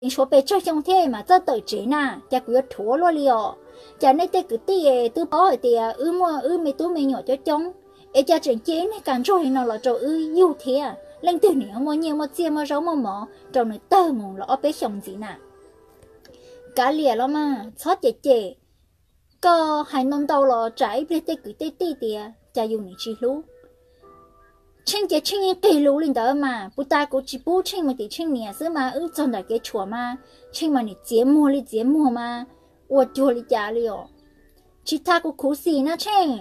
tshuav pes tsawg xyoo thiab mas txawj tawm tsev na, cas kuv yuav rhuav luaj li os. Cas nej tej kwv tij twb paub hais tias wb muaj wb me tub me nyuam coob coob, es cas tseem cia ib niag kas ntsuag li no los rau wb yug thiab? Leej twg nws yuav muaj nyiaj muaj txiaj muaj zaub muaj mov rau nws tawg mus los ob peb xyoos ntxiv na? Kav liam los mas txhob cem cem, koj hais ntau ntau los tsam ib pliag tej kwv tej tij tias cas yus nim tsis hlub. Tsheej ces Tsheej yeej qig lus li ntawd mas, puag ta kuv tsis pub Tsheej mus tim Tsheej niam xwb mas wb txog ntawm kev tshuam mas Tsheej mas nim txiav muag li txiav muag mas ua cuag li cas li os. Tsis tas kuv khuv xim na Tsheej.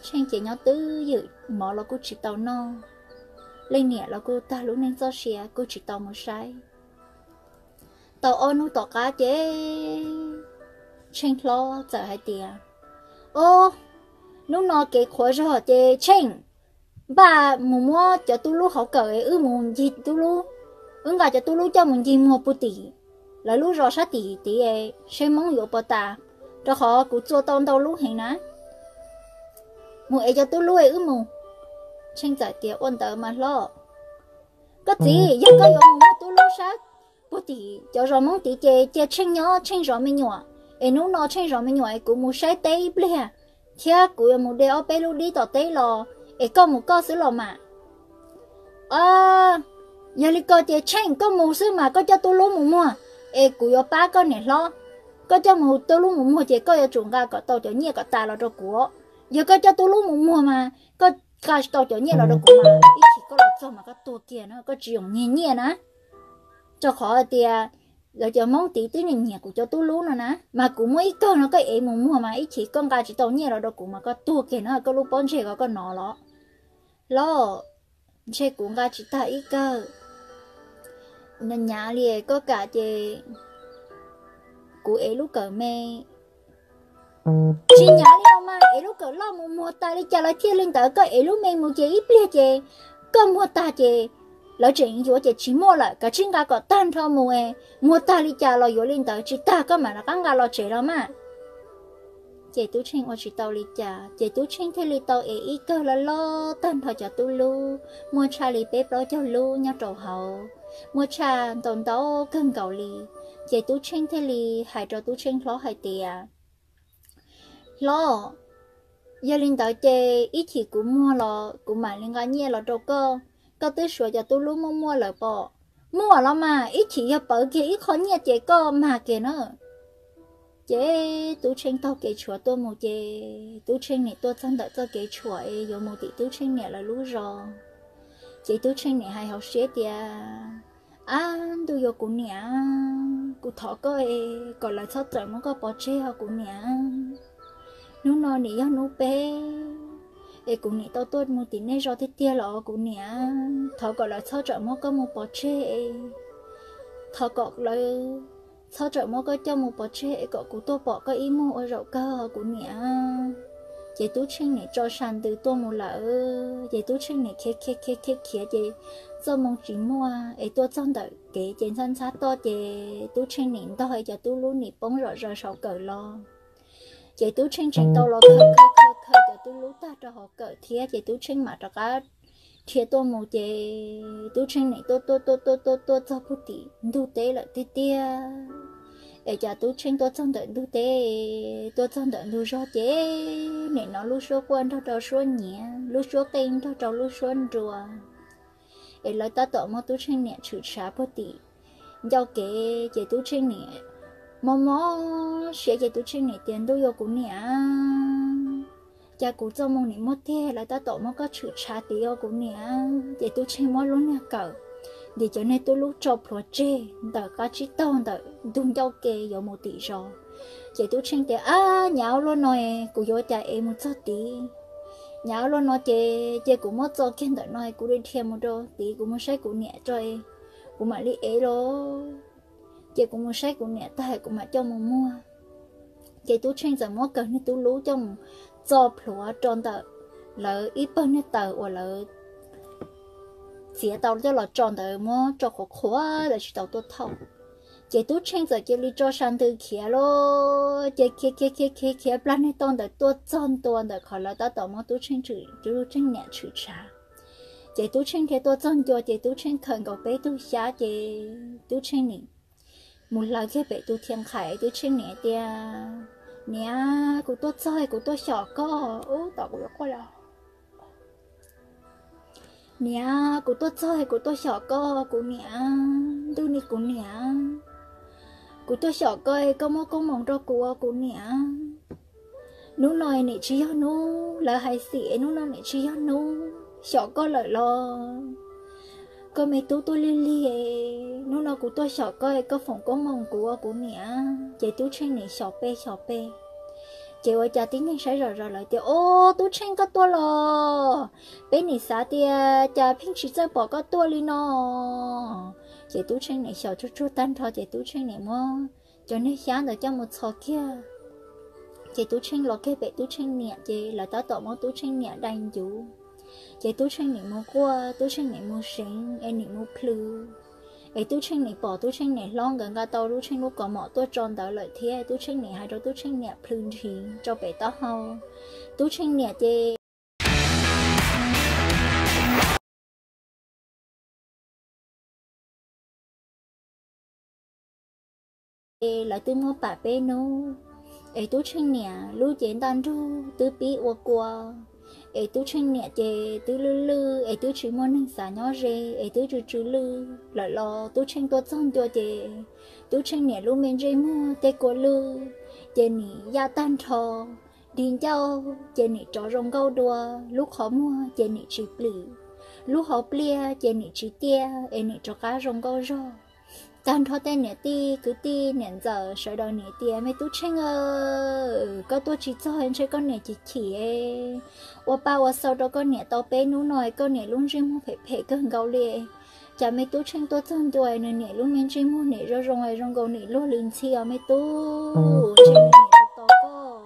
Tsheej ces nyob twb ywm, mov los kuj tsis tau noj, leej niam los kuj tag lub neej txoj sia kuj tsis tau mus saib. Tau ob hnub tom qab ces Tsheej hlob txawm hais tias, Ob, hnub no kev qhuav zog ces Tsheej, npaj mus muab cov tub lub hauv kawm es wb mus ncig tub lub, wb nqa cov tub lub coj mus ncig muag puag tim lawv lub zos sab tim tid seb Hmoob yuav puas tas, rau qhov kuv txua tau ntau lub heev na. Mus ev cov tub lub es wb mus. Tsheej txawm tias, Ua ntawd mas hlob. Koj txiv, yog koj yuav mus muab tub lub sab puag tim cov zos Hmoob tid ces cia Tsheej nyob Tsheej zov me nyuam, es hnub no Tsheej zov me nyuam es kuv mus saib teb ib pliag, thiab kuv yuav mus de ob peb lub dib tom teb los, es koj mus koj xwb los mas. Yog li ko ces Tsheej koj mus xwb mas koj coj tub lub mus muag, es kuv yuav pab koj niam hlob. Koj coj mus tub lub mus muag ces koj yuav tsum nqa kom tau cov nyiaj kom tas los rau kuv. Yog koj coj tub lub mus muag mas koj nqa tsis tau cov nyiaj los rau kuv mas ib chim koj los txog mas koj tuag kiag na, koj tsis yoom nyiag nyiaj na. Rau qhov tias lawv cov Hmoob tid twb nyiam nyiam kuv cov tub lub no na, mas kuv muab ib kawg no koj ev mus muag mas ib chim koj nqa tsis tau nyiaj los rau kuv mas koj tuag kiag na, koj lub pob ntseg ko koj nov los? Hlob, ntshe kuv nqa tsis tag ib kawg. Nyav li koj kam ces kuv ev lub kawm me. Tsis nyav li os mas, ev lub kawm loj mus muag tas li cas los thiaj li ntawd, koj ev lub me mus ces ib pliag ces koj muag tag ces lawv tseem yuav ces tsis muaj lawm, kav tsij nqa kom tag nrho mus, muag tag li cas los yuav li ntawd, tsis tag koj mam rov qab nqa los tsev los mas. Ces Tub Tsheej ua tsis tau li cas ces Tub Tsheej thiaj li tau ev ib kawg loj loj tag nrho cov tub lub, muaj tshaj li peb plaub caug lub nyob rau hauv, muaj tshaj ntau ntau kawg nkaus li. Ces Tub Tsheej thiaj li hais rau Tub Tsheej hlob hais tias, Hlob, yog li ntawd ces ib chim kuv muag los kuv mam li nqa nyiaj los rau koj. Koj twb suav cov tub lub muaj muaj lawm pom? Muaj los mas, ib chim yog pawv kiag ib qho nyiaj ces koj mag kiag na. Ces Tub Tsheej taug kev tshuam tuaj mus ces Tub Tsheej niam tuaj txog ntawm txoj kev tshuam es yuav mus tim Tub Tsheej niam lawv lub zos. Ces Tub Tsheej niam hais hauv siab tias, Ab, ntuj yuav kuv niam, kuv thov koj es kom lawv txhob txawm muab koj pov tseg os kuv niam. Hnub no nim yog hnub peb es kuv nim tau tuaj mus tim nej zos tiag tiag los kuv niam. Thov kom lawv txhob txawm muab koj mus pov tseg, thov kom lawv txhob txawm muab koj coj mus pov tseg es kom kuv tuaj pom koj ib muag ua zaum kawg kuv niam. Ces Tub Tsheej niam tso sa ntws tuaj mus lawm, ces Tub Tsheej niam khiav khiav khiav khiav khiav ces txoj moo tsis muaj es tuaj txog ntawm kev ces ntxhab ntxhab toj ces Tub Tsheej niam ntog es cov tub lub nim poob zom zaws saum kawm los. Ces Tub Tsheej tseem tau los khaws khaws khaws cov tub lub tag rau hauv kawm thiab ces Tub Tsheej mam rov qab dhia tuaj mus ces Tub Tsheej niam tuaj tuaj tuaj tuaj tuaj tuaj txog puag tim ntug teb lawm tiag tiag. Es cas Tub Tsheej tuaj txog ntawm ntug teb, tuaj txog ntawm ntug zog ces nim no lub suab quaj nrog rau suab nyiav, lub suab qeej nrog rau lub suab nruas. Es lawv tab tom muab Tub Tsheej niam tshwm tshav puag tim ncauj kev ces Tub Tsheej niam mob mob siab ces Tub Tsheej niam tias, Ntuj yuav kuv niam, cas kuv txoj moo nim muaj tiag, lawv tab tom muab koj tshwm tshav tid os kuv niam. Ces Tub Tsheej muab lub niag kawm ntim cov niag tub lub tso plhuav tseg ntawm qab tsib taug ntawm ntug ncauj ke yuav mus tim zos. Ces Tub Tsheej tias, Ab, nyav ua luaj no, kuv yuav cas ev mus txog tid. Nyav ua luaj no ces cia kuv muab txo kiag ntawm no, kuv li dhia mus rau tid, kuv mus saib kuv niam tso, kuv mam li ev los. Ces kuv mus saib kuv niam tag kuv mam coj mus muag. Ces Tub Tsheej txawm muab kawm niag tub lub coj mus txo plhuav rau ntawm lawv ib pawg niag taws uas lawv txiav tau coj los tso ntawd, muab tso qhuav qhuav lawv tsis tau tuaj thauj. Ces Tub Tsheej txawm cia li tso sa ntws khiav los, ces khiav khiav khiav khiav khiav plag niag toj ntawd tuaj txog ntua ntawm qhov lawv tab tom muab Tub Tsheej tshwm, Tub Tsheej niam tshwm tshav. Ces Tub Tsheej thiaj tuaj txog ncua ces Tub Tsheej khawm nkaus peb tug xyab ces Tub Tsheej nim mus hlawv kiag pem tus thiaj nqhais, Tub Tsheej niam tias, Niam, kuv tuaj txog, kuv tuaj xyom koj. Ub, tom kuv yuav quaj los. Niam, kuv tuaj txog, kuv tuaj xyom koj, kuv niam, ntuj ni kuv niam. Kuv tuaj xyom koj, koj muab koob moos rau kuv, kuv niam. Hnub no nim tsis yog hnub lawv hais xim, hnub no nim tsis yog hnub xyom koj lawm los? Koj me tub tuaj lig lig, hnub no kuv tuaj xyom koj, koj foom koob moos kuv, kuv niam. Ces Tub Tsheej nim xyom pe xyom pe. Ces ua cas tib neeg saib zom zaws lawv tias, Ob, Tub Tsheej koj tuaj los? Peb nim xav tias cas pheej tsis txawj pom koj tuaj li no. Ces Tub Tsheej nim xyom tsuag tsuag tag nrho ces Tub Tsheej nim muab cov niag xyab ntawd coj mus txhos kiag. Ces Tub Tsheej los kiag pem Tub Tsheej niam ces lawv tab tom muab Tub Tsheej niam dai ncuv. Ces Tub Tsheej nim mus quaj, Tub Tsheej nim mus seev es nim mus plhws. Es Tub Tsheej nim pom Tub Tsheej niam hlob nkawd nqa tau Tub Tsheej lub kaus mom tuaj tso ntawd lawm thiab, Tub Tsheej nim hais rau Tub Tsheej niam plhws ntshis rau pem taub hau. Tub Tsheej niam ces es lawv twb muab pam peb hnub, es Tub Tsheej niam lub cev ntaj nrug twb pib ua kua, es Tub Tsheej niam ces twb lwj lwj es twb tsis muaj neeg xav nyob ze es twb tsw tsw lwj lawm los Tub Tsheej tuaj txog ncua ces Tub Tsheej niam lub me ntsej muag tej kua lwj ces nim yaj tag nrho, di ncauj ces nim rov zoo nkauj dua, lub qhov muag ces nim tsis plim, lub hauv pliaj ces nim tsis tiaj es nim rov qab zoo nkauj zog. Tag nrho tej niam tij kwv tij niam ntxawm sawv daws nim tias, Me Tub Tsheej, koj tuaj tsis txog ntshe koj niam chim chim ua pa ua xaus rau koj niam tau peb hnub no, koj niam lub ntsej muag phem phem kawg nkaus li. Cas me Tub Tsheej tuaj txog ncua nws niam lub me ntsej muag nim zoo zoo zoo nkaus nim luag li ntxhi os me tub, ntshe nws niam tos koj.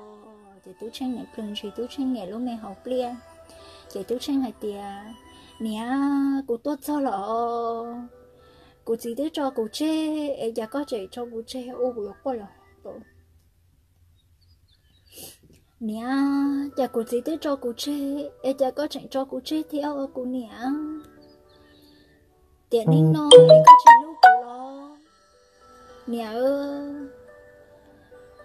Ces Tub Tsheej niam plhws ntshis Tub Tsheej niam lub me hauv pliaj. Ces Tub Tsheej hais tias, Niam, kuv tuaj txog los, kuv txiv twb tso kuv tseg es cas koj tseem tso kuv tseg ua kuv yuav quaj los. Niam, cas kuv txiv twb tso kuv tseg es cas koj tseem tso kuv tseg thiab os kuv niam? Tiam neej no es koj tsis hlub kuv los? Niam,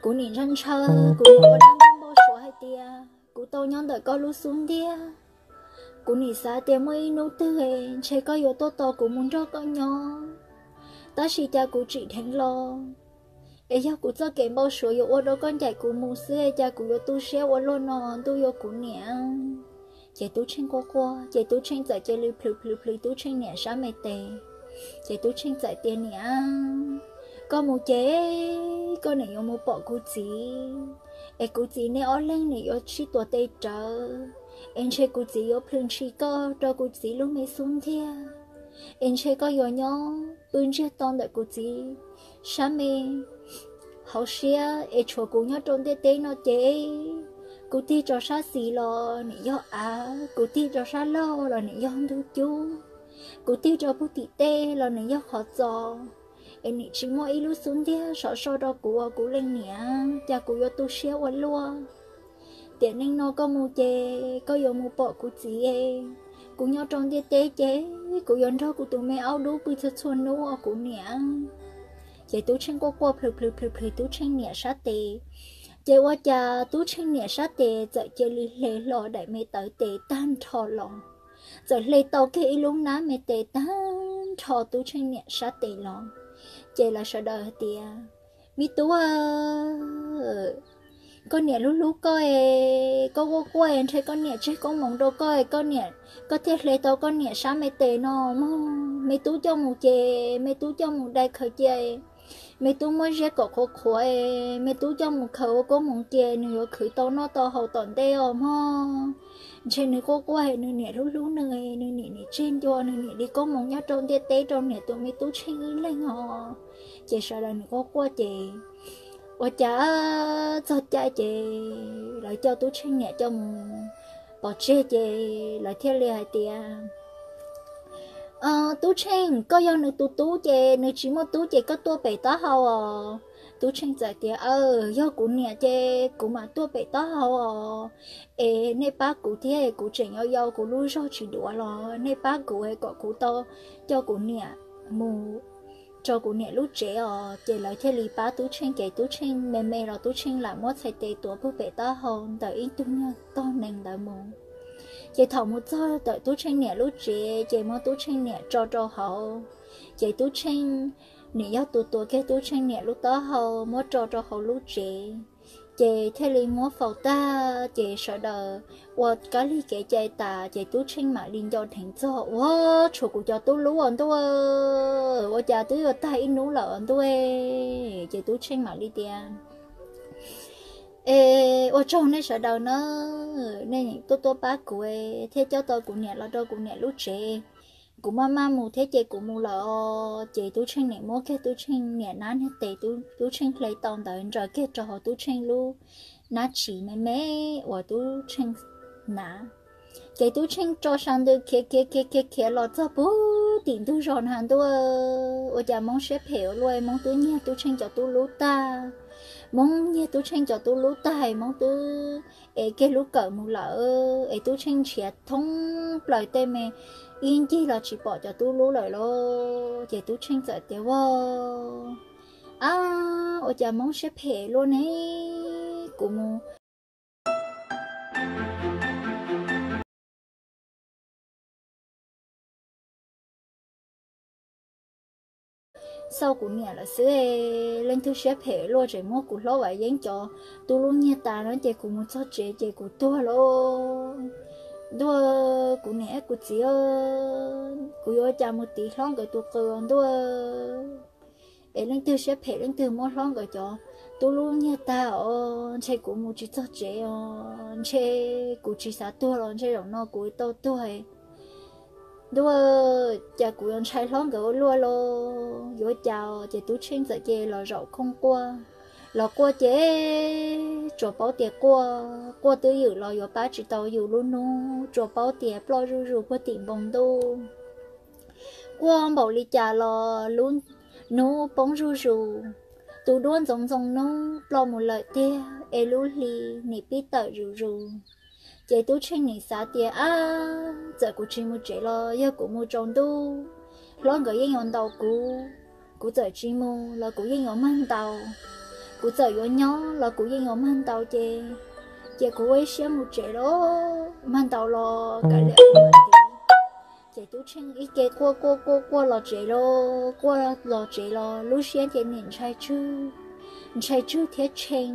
kuv nim ntshaw ntshaw, kuv nim ua dab npauj npau suav hais tias kuv tau nyob ntawm koj lub xub ntiag. Kuv nim xav tias muaj ib hnub twg ntshe koj yuav tuaj tos kuv mus nrog koj nyob, tab sis cas kuv tsim dheev los. Es yog kuv txoj kev npau suav yuav ua rau koj ncaim kuv mus xwb cas kuv yuav tu siab ua luaj no ntuj yuav kuv niam. Ces Tub Tsheej quaj quaj ces Tub Tsheej txawm cia li plhws plhws plhws Tub Tsheej niam sab me tes. Ces Tub Tsheej txawm tias, Niam, koj mus ces koj niam yuav mus pom kuv txiv, es kuv txiv nej ob leeg nim yuav sib tuav tes rawv, es ntshe kuv txiv yuav plhws ntshis koj rau kuv txiv lub me xub ntiag, es ntshe koj yuav nyob pw ntsiag to ntawm kuv txiv sab me hauv siab es tshuav kuv nyob rau ntiaj teb no ces kuv tig rau sab xis los nim yog av, kuv tig rau sab laug los nim yog ntug cub, kuv tig rau pug tim tej los nim yog qhov txos, es nim tsis muaj ib lub xub ntiag sov so rau kuv ua kuv leej niam, cas kuv yuav tu siab ua luaj. Tiam neej no koj mus ces koj yuav mus pom kuv txiv, kuv nyob rau ntiaj teb ces kuv yuav nrog kuv tus me aub dub pw txhua txhua hnub os kuv niam. Ces Tub Tsheej quaj quaj plhws plhws plhws plhws Tub Tsheej niam sab tes, ces ua cas Tub Tsheej niam sab tes txawm cia li hle hlo daim me tawv tes tag nrho los, txawm hle tau kiag ib lub hnab me tes tag nrho Tub Tsheej niam sab tes los. Ces lawv sawv daws hais tias, Me tub, koj niam hlub hlub koj es koj quaj quaj es ntshe koj niam tseg koob hmoov rau koj es koj niam, koj thiaj hle tau koj niam sab me tes no mog. Me tub coj mus ces me tub coj mus dai khaws cia, me tub muab ziab kom qhuav qhuav es me tub coj mus khaws ua koob hmoov cia nws yuav khwv tau noj tau haus tom ntej os mog. Ntshe nws quaj quaj es nws niam hlub hlub nws, nws niam nim tseg ncua nws niam li koob hmoov nyob rau ntiaj teb rau niam tus me tub Tsheej ib leeg os. Ces sawv daws nim quaj quaj ces ua cas txog caij ces lawv coj Tub Tsheej niam coj mus pov tseg ces lawv thiaj li hais tias, Tub Tsheej, koj yog nws tus tub ces nws tsis muaj tub ces koj tuaj pem taub hau os. Tub Tsheej txawm tias, Aw, yog kuv niam ces kuv mam tuaj pem taub hau os. Es nej pab kuv thiab, kuv tseem yau yau, kuv lub zog tsis duav los nej pab kuv es kom kuv tau coj kuv niam mus rau kuv niam lub tsev os. Ces lawv thiaj li pab Tub Tsheej, ces Tub Tsheej me me los Tub Tsheej lam muab txhais tes tuav pug pem taub hau ntawm ib tug nyuag tog nees ntawd mus. Ces thaum mus txog ntawm Tub Tsheej niam lub tsev ces muab Tub Tsheej niam tso rau hauv. Ces Tub Tsheej niam yog tus tuav kiag Tub Tsheej niam lub taub hau muab tso rau hauv lub tsev. Ces thiaj li muab faus tag ces sawv daws ua kab lig kev cai tas ces Tub Tsheej mam li nco dheev txog, Ua, tshuav kuv cov tub lub os ntuj, ua cas twb yuav tag ib hnub lawm os ntuj. Ces Tub Tsheej mam li tias, Es ua tsaug nej sawv daws na, nej tuaj tuaj pab kuv thiab coj tau kuv niam los rau kuv niam lub tsev. Kuv maj maj mus thiab ces kuv mus lawm os. Ces Tub Tsheej niam muab kiag Tub Tsheej niam nab niag tes, Tub Tsheej hle tau ntawd ntsaws kiag rau hauv Tub Tsheej lub nab tsis me me uas Tub Tsheej hnav. Ces Tub Tsheej tso sa ntws khiav khiav khiav khiav khiav los txog puag tim ntug zos na ntuj, ua cas Hmoob siab phem ua luaj, Hmoob twb nyiag Tub Tsheej cov tub lub tag. Hmoob nyiag Tub Tsheej cov tub lub tag, Hmoob twb ev kiag lub kawm mus lawm, es Tub Tsheej nrhiav thoob plaws tej me ib ncig los tsis pom cov tub lub lawm lauj. Ces Tub Tsheej txawm tias, Ua, ab, ua cas Hmoob siab phem luaj ne, kuv mus xauj kuv niam lawm xwb. Leej twg siab phem luaj tseem muab kuv hlob Vam Yeeb cov tub lub nyiag tas no ces kuv mus txog tsev ces kuv tuag lauj. Ntuj, kuv niam kuv txiv, kuv yuav ua cas mus tiv hlob nkawd tus qws ntuj. Es leej twg siab phem leej twg muab hlob nkawd cov tub lub nyiag tag os, ntshe kuv mus tsis txog tsev os, ntshe kuv tsis xav tuag los ntshe zaum no kuv tau tuag. Ntuj, cas kuv yuav ntshai hlob nkawd ua luaj lauj, yuav cas. Ces Tub Tsheej txawm cia li los zaum khooj quaj, los quaj ces tsuas paub tias quaj, quaj twb ywm los yuav pab tsis tau yus lub hnub, tsuas paub tias ploj zuj zus puag tim npoo ntuj. Quaj npaum li cas los lub hnub poob zuj zus, tus duab ntxoov ntxoo hnub ploj mus lawm tiag es lub hli nim pib tawm zuj zus. Ces Tub Tsheej nim xav tias, Ab, txawm kuv tsis mus tsev los yog kuv mus tsaus ntuj, hlob nkawd yeej yuav ntaus kuv. Kuv txawm tsis mus los kuv yeej yuav mag ntaus, kuv txawm yuav nyob los kuv yeej yuav mag ntaus ces, ces kuv ua ib siab mus tsev los mag ntaus los kav liam kuv mam tiv. Ces Tub Tsheej ib ke quaj quaj quaj quaj los tsev los, quaj los tsev los lub siab ces nim ntshai tswg, ntshai tswg thiab tshee,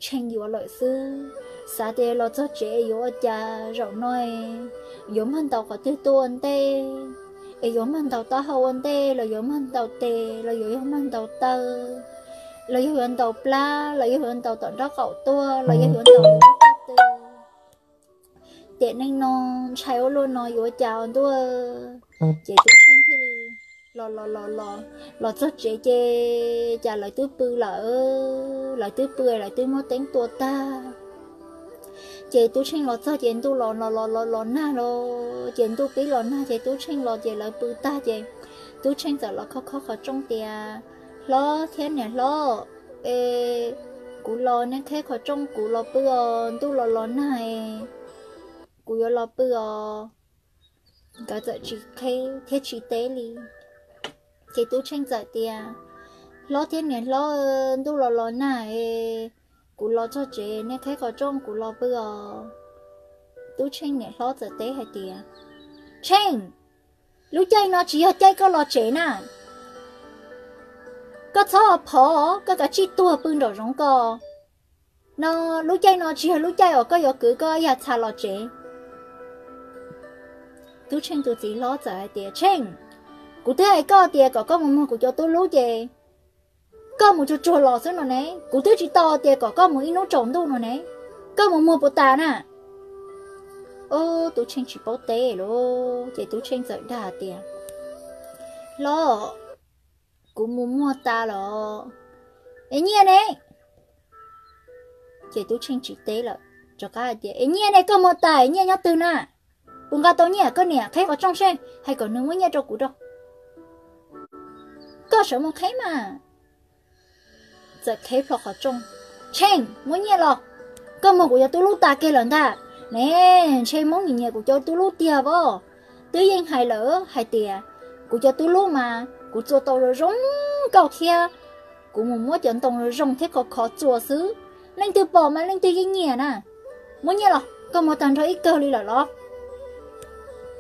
tshee yuav lawm xwb. Xav tias los txog tsev yuav ua cas zaum no, yuav mag ntaus qhov twg tuaj ua ntej, es yuav mag ntaus taub hau ua ntej los yuav mag ntaus tes los yuav yog mag ntaus taw, los yog yuav ntaus plab los yog yuav ntaus tom nraub qaum tuaj los yog yuav ntaus lub tag tw. Tiam neej no ntshai ua luaj no yuav cas ntuj. Ces Tub Tsheej thiaj li los los los los los txog tsev ces cas lawv twb pw lawm, lawv twb pw lawv twb muab teeb tua tag. Ces Tub Tsheej los txog ces ntuj los los los los los nag los ces ntuj pib los nag ces Tub Tsheej los ces lawv pw tag ces Tub Tsheej txawm los khob khob qhov rooj tias, Hlob thiab niam hlob, es kuv los nej qheb qhov rooj kuv los pw os, ntuj los los nag es kuv yuav los pw os. Nkawd txawm tsis qheb thiab tsis teb li. Ces Tub Tsheej txawm tias, Hlob thiab niam hlob, ntuj los los nag es kuv los txog tsev nej qheb qhov rooj kuv los pw os. Tub Tsheej niam hlob txawm teb hais tias, Tsheej, lub caij no tsis yog caij koj los tsev na. Koj txhob phov, koj kav tsij tuag pw nraum zoov ko. No, lub caij no tsis yog lub caij uas koj yuav kwv koj yam txhas los tsev. Tub Tsheej tus txiv hlob txawm hais tias, Tsheej, kuv twb hais koj tias kom koj mus muag kuv cov tub lub ces koj mus tsuag tsuag los xwb no ne, kuv twb tsis tau tias kom koj mus ib hnub tsaus ntuj no ne, koj mus muag puas tas na? Tub Tsheej tsis paub teb lauj, ces Tub Tsheej txawm dag tias, Hlob, kuv mus muag tas los. Es nyiaj ne? Ces Tub Tsheej tsis teb lawm, rov qab hais tias, Es nyiaj ne, koj muag tas nyiaj nyob twg na? Puas nqa tau nyiaj? Koj niam qheb qhov rooj seb, hais kom nws muab nyiaj rau kuv rau. Koj sawv mus qheb mas. txawm qheb plho qhov rooj. Tsheej, muab nyiaj los, koj muag kuv cov tub lub tas kiag lawm ntag ne. Ntshe Hmoob nyiam nyiam kuv cov tub lub tiag as. Twb yeej hais lawm hais tias kuv cov tub lub mas kuv txua tau zoo zoo nkauj thiab, kuv mus muab cov ntoo zoo zoo thiab khov khov txua xwb. Leej twg pom mas leej twg yeej nyiam na. Muab nyiaj los, koj muag tag nrho ib kawg li lawm los?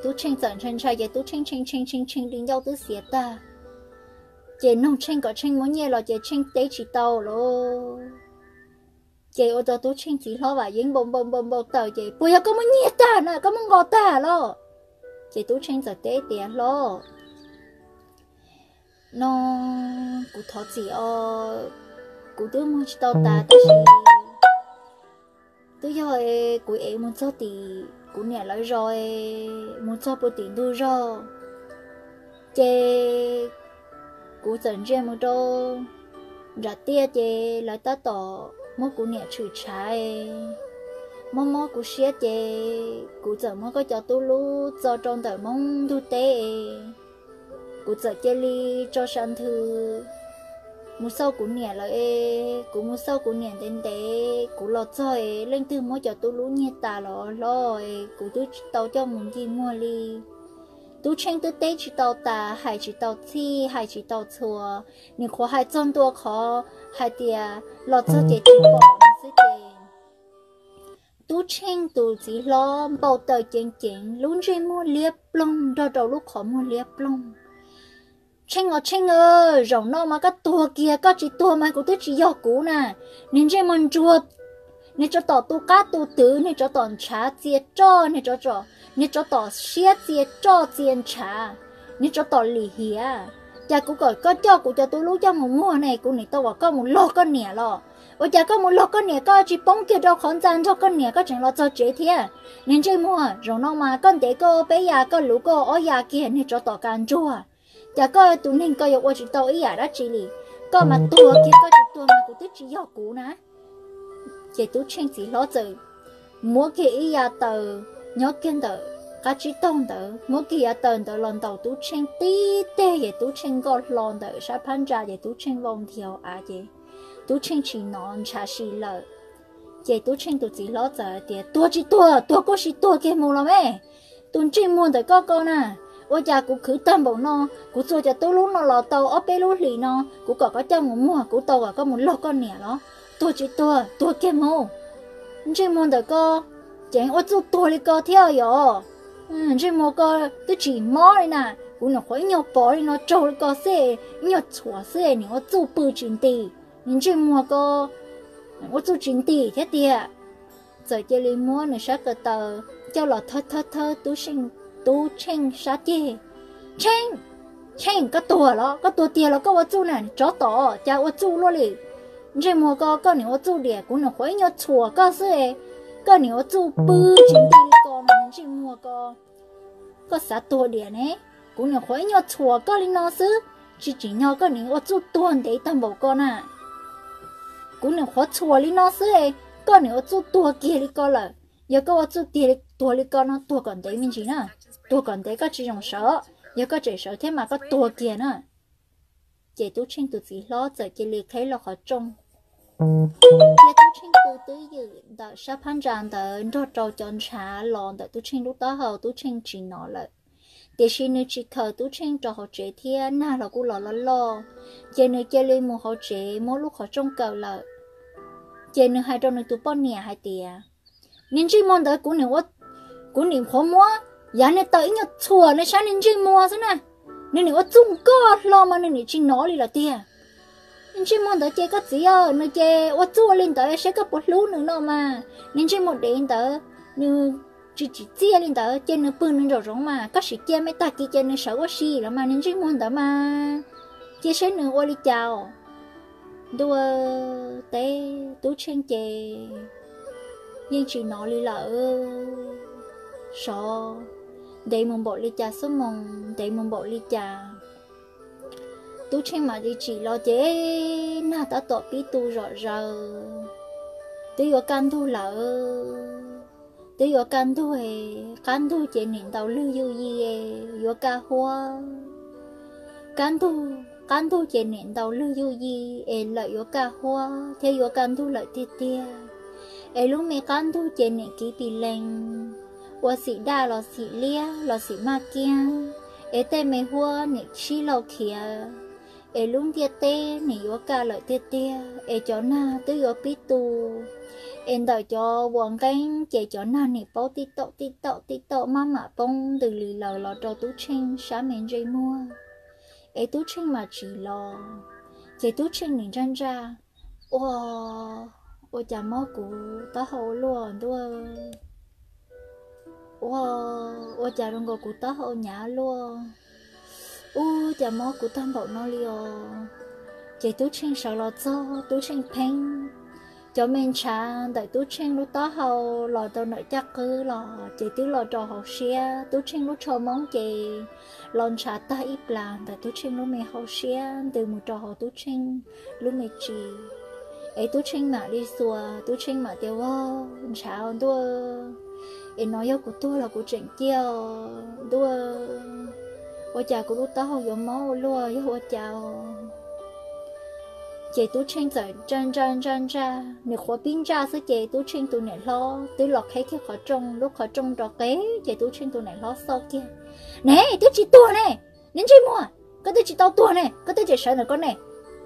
Tub Tsheej txawm ntshai ntshai ces Tub Tsheej tshee tshee tshee tshee di ncauj twb xiav tag. Ces nug Tsheej kom Tsheej muab nyiaj los ces Tsheej teb tsis tau lawm. Ces ua rau Tub Tsheej txiv hlob vam yeeb npau npau npau npau taws ces, puas yog koj muab nyiaj tag na, koj muab nqos tag los? Ces Tub Tsheej txawm teb tias, hlob, no kuv thov txim os, kuv twb muag tsis tau tas tab sis twb yog kuv ev mus txog tim kuv niam lawv zos, mus txog puag tim ntug zos, ces kuv txawm ntsia mus rau nram tiaj ces lawv tab tom muab kuv niam tshwm tshav, mob mob kuv siab ces kuv txawm muab koj cov tub lub txo rau ntawm Hmoob ntug teb. Kuv txawm cia li tso sa nthwv mus xauj kuv niam lawm es kuv mus xauj kuv niam ntev ntev kuv los txog es leej twg muab cov tub lub nyiag tas los hlob es kuv twb tsis tau coj mus ncig muag li. Tub Tsheej twb teb tsis tau tas, hais tsis tau txhij, hais tsis tau txhua, nim qhuav hais txog ntua qhov hais tias los txog ces tsis pom no xwb ces Tub Tsheej tus txiv hlob npau taws ceev ceev, lub ntsej muag liab ploog nrog rau lub qhov muag liab ploog. Tsheej os Tsheej, zaum no mas koj tuag kiag, koj tsis tuag mas kuv twb tsis yog kuv na. Niag ntsej muag ntsuag, niag tsov tom tu qab tu twv, niag tsov tom ntshav txia roj, niag tsov, niag tsov tom siab txia roj txia ntshav, niag tsov tom lim hiam. Cas kuv kom koj coj kuv cov tub lub coj mus muag ne, kuv nim tau kom koj mus log koj niam los. Ua cas koj mus log koj niam koj tsis poob kiag rau qhov ntxa nrog koj niam koj tseem los txog tsev thiab? Niag ntsej muag, zaum no mas koj ntev koj peb yas, koj luv koj ob yas kiag niag tsov tom kas ntsuag. Cas koj tus neeg koj yuav ua tsis tau ib yam dab tsi li. Koj mas tuag kiag, koj tsis tuag mas kuv twb tsis yog kuv na. Ces Tub Tsheej txiv hlob txawm muab kiag ib yav taws nyob kiag ntawm qab tsib taug ntawd, muab kiag yav taws ntawd los ntaus Tub Tsheej tib teg ces Tub Tsheej nkoj hlo ntawm sab phab ntsa ces Tub Tsheej vau nthi hauv av ces Tub Tsheej tsis hnov ntshav si lawm. Ces Tub Tsheej tus txiv hlob txawm hais tias, tuag tsis tuag, tuag kuj sim tuag kiag mus los me. Tus ntsej muag ntawm koj ko na, ua cas kuv khwv tag npaum no, kuv txua cov tub lub no los tau ob peb lub hlis no, kuv kom koj coj mus muag, kuv tau kom koj mus log koj niam los? Tuag tsis tuag, tuag kiag mus. Ntsej muag ntawm ko ces ua txuj tuag li ko thiab yom? Ntsej muag ko twb tsis mob li na, kuv nyuam qhuav ib nyuag pov li no raug li ko xwb, ib nyuag txhuam xwb, nim ua txuj pw tsis nti. Nws ntsej muag ko ua txuj tsis nti thiab tiag. Txawm cia li muab nws sab ko taw coj los thawb thawb thawb Tub Tsheej sab ceg. Tsheej, Tsheej, koj tuag los? Koj tuag tiag los koj ua txuj na, tsov tom, cas ua txuj luaj li? Ntsej muag ko, koj nim ua txuj diam, kuv nyuam qhuav ib nyuag txhuam koj xwb, koj nim ua txuj pw tsis nti li ko no, ntsej muag ko. Koj xav tuag diam ne? Kuv nyuam qhuav ib nyuag txhuam koj li no xwb, tsis tsim nyog koj nim ua txuj tuag ntev tag npaum ko na. Kuv nyuam qhuav txhuam li no xwb, koj nim ua txuj tuag kiag li ko lawm. Yog koj ua txuj tiag tuag li ko no, tuag kom ntev me ntsis na, tuag kom ntev koj tsis zoo sawv, yog koj tseem sawv thiab mas koj tuag kiag na. Ces Tub Tsheej tus txiv hlob txawm cia li qheb los qhov rooj, thiab Tub Tsheej pw twb ywm ntawm sab phab ntsa ntawd nrog rau cov ntshav los ntawm Tub Tsheej lub taub hau, Tub Tsheej tsis hnov lawm. Tiam sis nws tsis khaws Tub Tsheej rau hauv tsev thiab, nag los kuj los loj loj, ces nws cia li mus hauv tsev muab lub qhov rooj kaw lawm. Ces nws hais rau nws tus poj niam hais tias, niag ntsej muag ntawd, kuv nim qhuav muab yav niag taw ib nyuag txhuam nws sab niag ntsej muag xwb na, nws nim ua txuj nkoj hlo mas nws nim tsis hnov li lawm tiag. Niag ntsej muag ntawd ces koj txiv, nws ces ua txuj li ntawd seb koj puas hlub nws no mas. Niag ntsej muag dev ntawd, nws tsis tsim txiaj li ntawd ces nws pw nws nraum zoov mas, koj sim cia me tag kis ces nws sawv ua si los mas, niag ntsej muag ntawd mas. Cia seb nws ua li cas os. Ntuj, teb Tub Tsheej ces yeej tsis hnov li lawm. Sov, ntev mus npaum li cas xuab moos, ntev mus npaum li cas, Tub Tsheej mam li tsim los ces nag tab tom pib tu zom zaws. Twb yuav kaj ntug lawm, twb yuav kaj ntug, qab ntug ces nim ntaus lwg yuj yi, yuav kaj huab. Kaj ntug, qab ntug ces niam ntaus lwg yuj yi es lawm yuav kaj huab thiab yuav kaj ntug lawm tiag tiag. Es lub me qab ntug ces niam kiv pis lees, ua xim daj los xim liab los xim maj kiab, es tej me huab niam sib laug khiav, es lub ntiaj teb niam yuav kaj lawm tiag tiag, es cov nag twb yuav pib tu, es ntawm cov vuas nqeeb ces cov nag niam paub tij tauj tij tauj tij tauj maj mam poob ntws li lawm los rau Tub Tsheej sab me ntsej muag, es Tub Tsheej mam tsim los. Ces Tub Tsheej nim ntsaj ntsaj, ua, ua cas mob kuv taub hau luaj ntuj, ua, ua cas zoo nkaus kuv taub hau hnyav luaj, ua cas mob kuv tag npaum no li os. Ces Tub Tsheej sawv los txog, Tub Tsheej pheeb cov me ntshav ntawm Tub Tsheej lub taub hau los rau ntawm caj qwb los ces twb los rau hauv siab. Tub Tsheej lub tsho moob ces los ntshav tag ib plas ntawm Tub Tsheej lub me hauv siab ntws mus rau hauv Tub Tsheej lub me tsis. Es Tub Tsheej mam li xuas, Tub Tsheej mam tias, Vag, ntshav ntuj, es no yog kuv tuag los kuv tseem ciaj ntuj, ua cas kuv lub taub hau yuav mob ua luaj, yog ua cas? Ces Tub Tsheej txawm ntsaj ntsaj ntsaj ntsaj, nws qhuav pib ntsaj xwb ces Tub Tsheej tus niam hlob twb los qheb kiag qhov rooj, lub qhov rooj rov qeb ces Tub Tsheej tus niam hlob xauj kiag, Ne, twb tsis tuag ne, ne ntsej muag, koj twb tsis tau tuag ne, koj twb tseem sawv ntawm koj ne.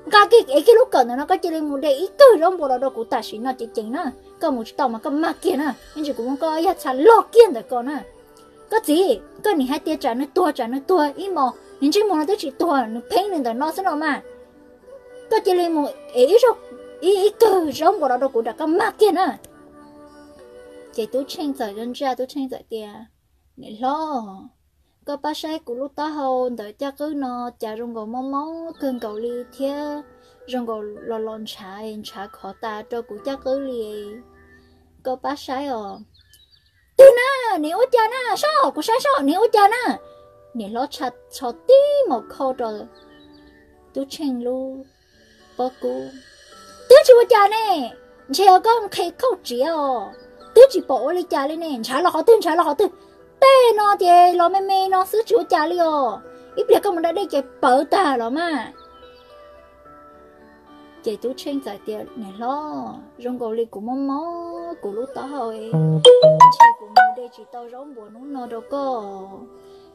Nqa kiag ev kiag lub kawm ntawm no koj cia li mus de ib kawm zaub npua los rau kuv tam sim no ceev ceev na, koj mus tsis tau mas koj mag kiag na, ib ntsis kuv muab koj yaj txha log kiag ntawm ko na. Koj txiv, koj nim hais tias tsam nws tuag tsam nws tuag ib hmos, nws ntsej muag no twb tsis tuag, nws pheeb nws ntawm no xwb no mas. Koj cia li mus ev ib, ib kawm zaub npua los rau kuv nram koj mag kiag na. Ces Tub Tsheej txawm ntsaj, Tub Tsheej txawm tias, Niam hlob, koj pab saib kuv lub taub hau ntawm caj qwb no cas zoo nkaus mob mob kawg nkaus li thiab zoo nkaus los los ntshav, ntshav khov tas rau kuv caj qwb li. Koj pab saib os. Twg na? Nim ua cas na? Soj, kuv saib soj, nim ua cas na? Niam hlob tsho tib mos khau rau Tub Tsheej lub pob kub. Twb tsis ua cas ne, ntshe yog koj nqhis khauj tsiav os. Twb tsis pom ua li cas li ne, ntshav los qhov twg, ntshav los qhov twg? Tej no ces los me me no xwb tsis ua cas li os. Ib pliag koj mus da dej ces pawv tag los mas. Ces Tub Tsheej txawm tias, Niam hlob, zoo nkaus li kuv mob mob kuv lub taub hau, ntshe kuv mus de tsis tau zaub npua hnub no rau koj.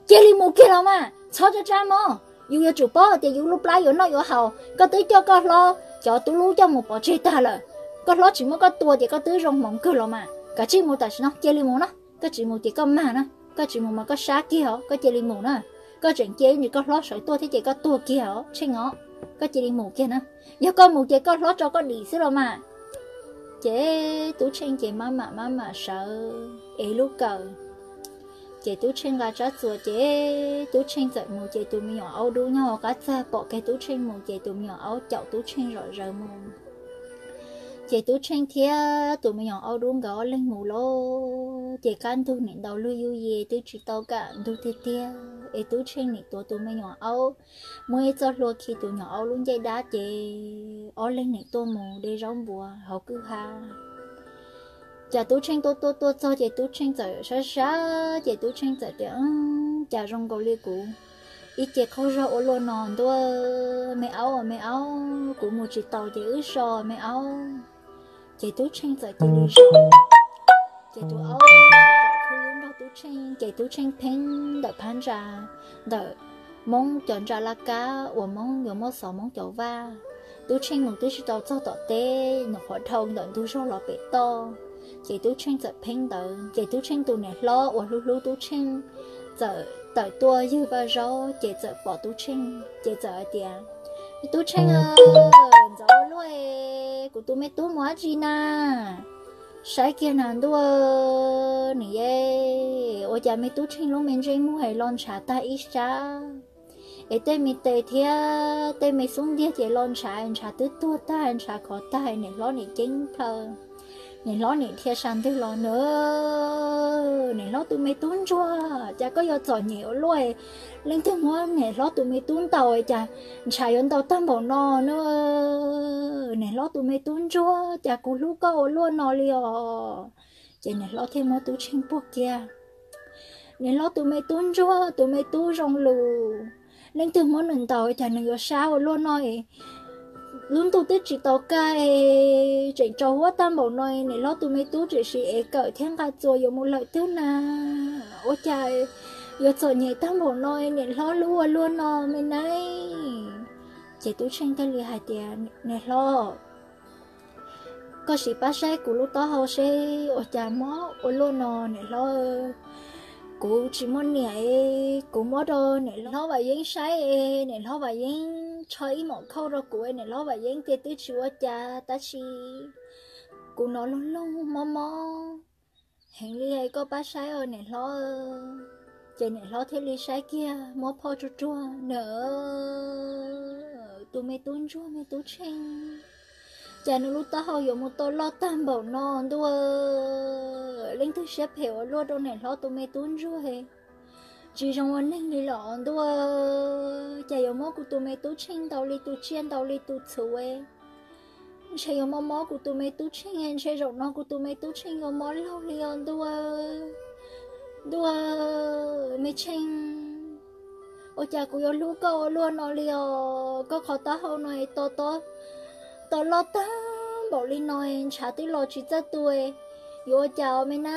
Cia li mus kiag los mas, txhob tsa tsa mog. Yus yuav tsum paub tias yus lub plab yuav noj yuav haus, koj twb coj koj hlob cov tub lub coj mus pov tseg tag lawm. Koj hlob tsis muab koj tua ces koj twb zoo hmoov kawg los mas. Kav tsij mus tam sim no, cia li mus na. Koj tsis mus ces koj mag na, koj tsis mus mas koj sab kiag os, koj cia li mus na. Koj tseem cia ib ntsis koj hlob sawv tuaj thiab ces koj tuag kiag os Tsheej os. Koj cia li mus kiag na, yog koj mus ces koj hlob tso koj dim xwb los mas. Ces Tub Tsheej ces maj mam maj mam sawv ev lub kawm. Ces Tub Tsheej nqa tsab txuas ces Tub Tsheej txawm mus ces tus me nyuam aub dub nyob hauv qab txag pom kiag Tub Tsheej mus ces tus me nyuam aub caum Tub Tsheej zom zaws mus. Ces Tub Tsheej thiab tus me nyuam aub dub nkawd ob leeg mus lawm ces qab ntug nim ntaus lwg yuj yi twb tsis tau kaj ntug tiag tiag es Tub Tsheej nim tuav tus me nyuam aub, muab ib txoj hlua khi tus nyuam aub lub ncej dab ces ob leeg nim tuaj mus de zaub npua hauv kwj ha. Ces Tub Tsheej tuaj tuaj tuaj txog ces Tub Tsheej txawm sab sab ces Tub Tsheej txawm tias, Cas zoo nkaus li kuv ib ce qaug zog ua luaj no ntuj, me aub, me aub, kuv mus tsis taus ces wb so me aub. Ces Tub Tsheej txawm cia li zaum, ces tus aub zaum khwb nrog Tub Tsheej ces Tub Tsheej pheeb ntawm phab ntsa, ntawm Moob cov ntsa laj kab uas Moob yuav muab xov Moob cov vaj. Tub Tsheej mus twb tsis tau txog tom teb, nws qhuav dhau ntawm ntug zog los pem toj. Ces Tub Tsheej txawm pheeb ntawd ces Tub Tsheej tus niam hlob uas hlub hlub Tub Tsheej txawm tawm tuaj ywg vaj zaub ces txawm pom Tub Tsheej ces txawm hais tias, Tub Tsheej, ntxov ua luaj, kuv tus me tub mus dab tsi na? Saib kiag na ntuj, nim ye, ua cas me Tub Tsheej lub me ntsej muag los ntshav tag ib sab, es tej me tes thiab tej me xub ntiag ces los ntshav, ntshav twb tuag tag, ntshav khov tag. Niam hlob nim ceeb plhaw, niam hlob nim dhia sab ntwg los na, Niam hlob tus me tub ntsuag, cas koj yuav txom nyem ua luaj? Leej twg muab niam hlob tus me tub ntaus cas ntshav yuav ntau tag npaum no na? Niam hlob tus me tub ntsuag, cas kuv hlub koj ua luaj no li os. Ces niam hlob thiaj muab Tub Tsheej puag kiag. Niam hlob tus me tub ntsuag, tus me tub zoo lus, Leej twg muab nws ntaus cas nws yuav sab ua luaj no. Lub ntuj twb tsis tau kaj, tseem tsaus huab tag npaum no, niam hlob tus me tub tseem siv ev kawm thiab nqa txuas yuav mus lawm twg na. Ua cas yuav txom nyem tag npaum no, niam hlob hlub ua luaj no me na. Ces Tub Tsheej thiaj li hais tias, Niam hlob, koj sim pab saib kuv lub taub hau seb ua cas mob ua luaj no niam hlob. Kuv tsis muaj niam, kuv muab rau niam hlob Vam Yeeb saib, niam hlob Vam Yeeb tsho ib mom khauj rau kuv, niam hlob Vam Yeeb tias twb tsis ua cas, tab sis kuv hnov loog loog mob mob heev li, koj pab saib os niam hlob. Ces niam hlob thiaj li saib kiag muab phoj tsuag tsuag na, tus me tub ntsuag me Tub Tsheej, cas nws lub taub hau yuav mus tau loj tag npaum no ntuj. Leej twg siab phem ua luaj rau niam hlob tus me tub ntsuag, tsis zoo ua neeg li los ntuj. Cas yuav muab kuv tus me Tub Tsheej ntaus li tus tsiaj ntaus li tus txhuv, ntshe yuav mob mob kuv tus me Tub Tsheej, ntshe zaum no kuv tus me Tub Tsheej yuav mob laug li os ntuj. Ntuj, me Tsheej, ua cas kuv yuav hlub koj ua luaj no li os? Koj qhov taub hau no to, to loj tag npaum li no, ntshav twb los tsis txawj tu, yuav ua cas me na?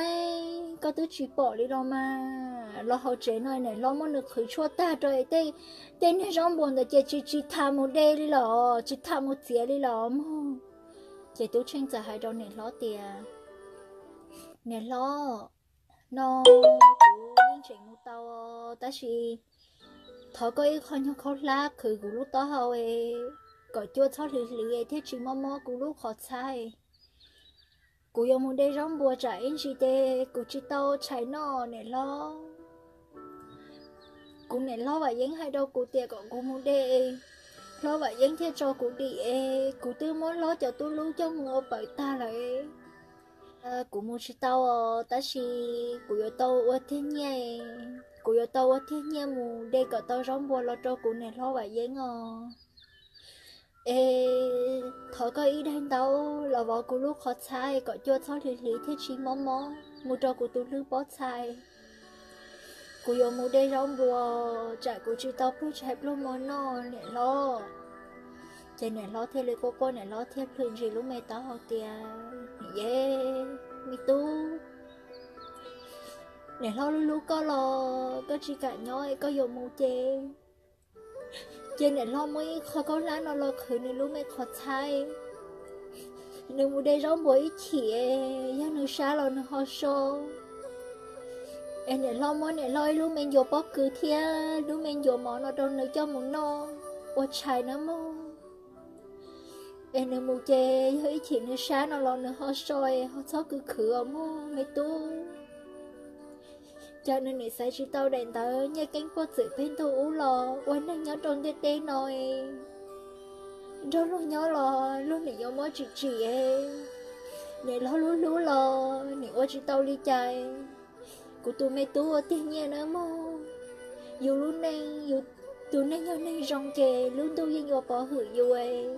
Koj twb tsis pom li los mas, los hauv tsev no niam hlob muab nws qhwv tshuaj tag rau, tej niag zaub npua ntawd ces tsis, tsis tham mus de li los, tsis tham mus txiav li los mog. Ces Tub Tsheej txawm hais rau niam hlob tias, Niam hlob, no kuv yeej tseem mus tau, tab sis thov koj ib qho nyuag khaub hlab qhwv kuv lub taub hau kom cua txhob hli hli thiaj tsis mob mob kuv lub qhov txhab. Kuv yuav mus de zaub npua tsam ib ntsis ces kuv tsis tau tshais noj niam hlob. Kuv niam hlob Vam Yeeb hais rau kuv tias kom kuv mus de, hlob Vam Yeeb thiaj tso kuv dim es kuv twb muab hlob cov tub hlub coj mus ua pawg tag lawm. Kuv mus tsis tau os, tab sis kuv yuav tau ua tiag nyiaj, kuv yuav tau ua tiag nyiaj mus de kom tau zaub npua los rau kuv niam hlob Vam Yeeb os. Es thov koj ib daim ntaub los vov kuv lub qhov txhab kom cua txhob hli hli thiaj tsis mob mob mus rau kuv tus hlwb pob txha. Kuv yuav mus de zaub npua, tsam kuv tsis tau pluag tshais pluag hmo noj niam hlob. Ces niam hlob thiaj li quaj quaj, niam hlob thiaj plhws ntsis lub me taub hau tias, Niam, me tub, niam hlob hlub hlub koj los koj tsis kam nyob, koj yuav mus ces, ces niam hlob muab ib qho khaub hlab no los qhwv nws lub me qhov txhab. Nws mus de zaub npua ib chim, yog nws sab los nws ho so. Es niam hlob muab niam hlob ib lub me ncuav pob kws thiab lub me ncuav mov no rau nws coj mus noj ua tshais nawb mog. Es nws mus ces yog ib chim nws sab no los nws ho so, ho txhob khwv khwv os mog me tub. Cas nws nim xaiv tsis tau daim ntawv nyiaj keeb puag txwm peb ntuj ub los ua neeg nyob rau ntiaj teb no, nrog luag nyob los luag nim yuav muab tsim tsim, niam hlob hlub hlub los nim ua tsis tau li cas. Kuv tus me tub ua tiag nyiaj nawb mog. Yus lub neej, yus tus neeg yog neeg zoo ces lub ntuj yeej yuav pov hwm yus.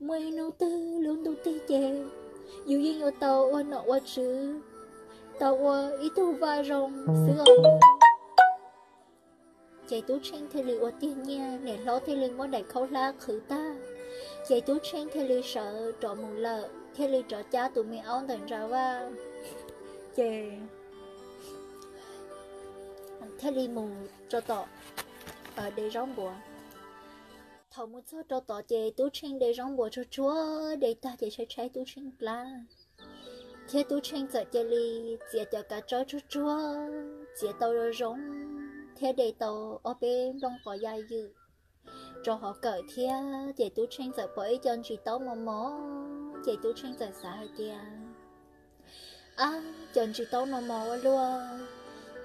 Muaj ib hnub twg lub ntuj tig ces yus yeej yuav tau ua nom ua tswv, tau ua ib tug vaj zoo xwb os. Ces Tub Tsheej thiaj li ua tiag nyiaj, niam hlob thiaj li muab daim khaub hlab qhwv tag. Ces Tub Tsheej thiaj li sawv rov mus lawm, thiaj li rov cab tus me aub ntawm ntsa vaj, ces thiaj li mus rau tom de zaub npua. Thaum mus txog rau tod ces Tub Tsheej de zaub npua tsuag tsuag de tag ces tshaib tshaib Tub Tsheej plab, thiab Tub Tsheej txawm cia li txiav cov kav tsawb tsuag tsuag, txiav tau zoo zoo, thiab de tau ob peb nplooj qos ya ywm rau hauv kawm thiab. Ces Tub Tsheej txawm pom ib co ntsis taub mos mos, ces Tub Tsheej txawm xav hais tias, Ab, cov ntsis taub no mos ua luaj,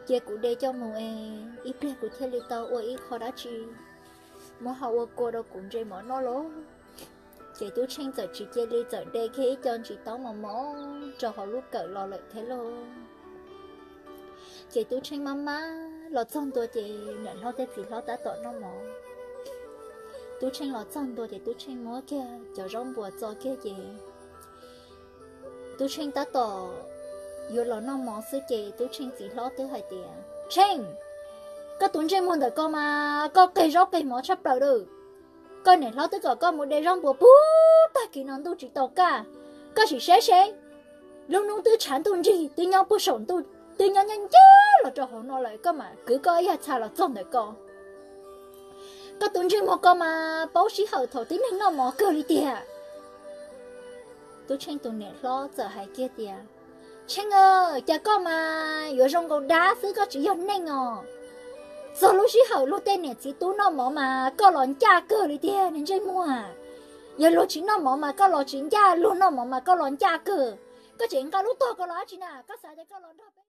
cia kuv de coj mus es ib pliag kuv thiaj li tau ua ib qho dab tsi muab ho ua kua rau kuv ntse mov noj lauj. Ces Tub Tsheej txawm tsis cia li, txawm de kiag ib co ntsis taub mos mos rau hauv lub kawm los lawm thiab lauj. Ces Tub Tsheej maj maj los txog ntua ces niam hlob thiab txiv hlob tab tom noj mov. Tub Tsheej los txog ntua ces Tub Tsheej muab kiag cov zaub npua txo kiag ces Tub Tsheej tab tom yuav los noj mov xwb ces Tub Tsheej txiv hlob twb hais tias, Tsheej, Koj tus ntsej muag ntawm koj mas koj qeg zaub qeg mov tshaj plaws lawm. Koj niam hlob twb kom koj mus de zaub npua puag tag kis no ntuj tsis tau kaj. Koj sim saib seb, lub hnub twb tshav ntuj nrig, twb nyob puag saum ntuj, twb nyob nyob ncaj los rau hauv no lawm, koj mam kwv koj ib yag txha los txog ntawm ko. Koj tus ntsej muag ko mas paub sij hawm thaum tib neeg noj mov kawg li tiag. Tub Tsheej tus niam hlob txawm hais kiag tias, Tsheej, cas koj mas yuav zoo nkaus dab xwb, koj tsis yog neeg os. Txog lub sij hawm luag tej niam txiv tub noj mov mas koj los ncaj kawg li tiag niag ntsej muag. Yog luag tsis noj mov mas koj los tsis ncaj, luag noj mov mas koj los ncaj kawg. Koj tseem nqa lub tog ko los dab tsi na? Koj xav tias koj los nrog peb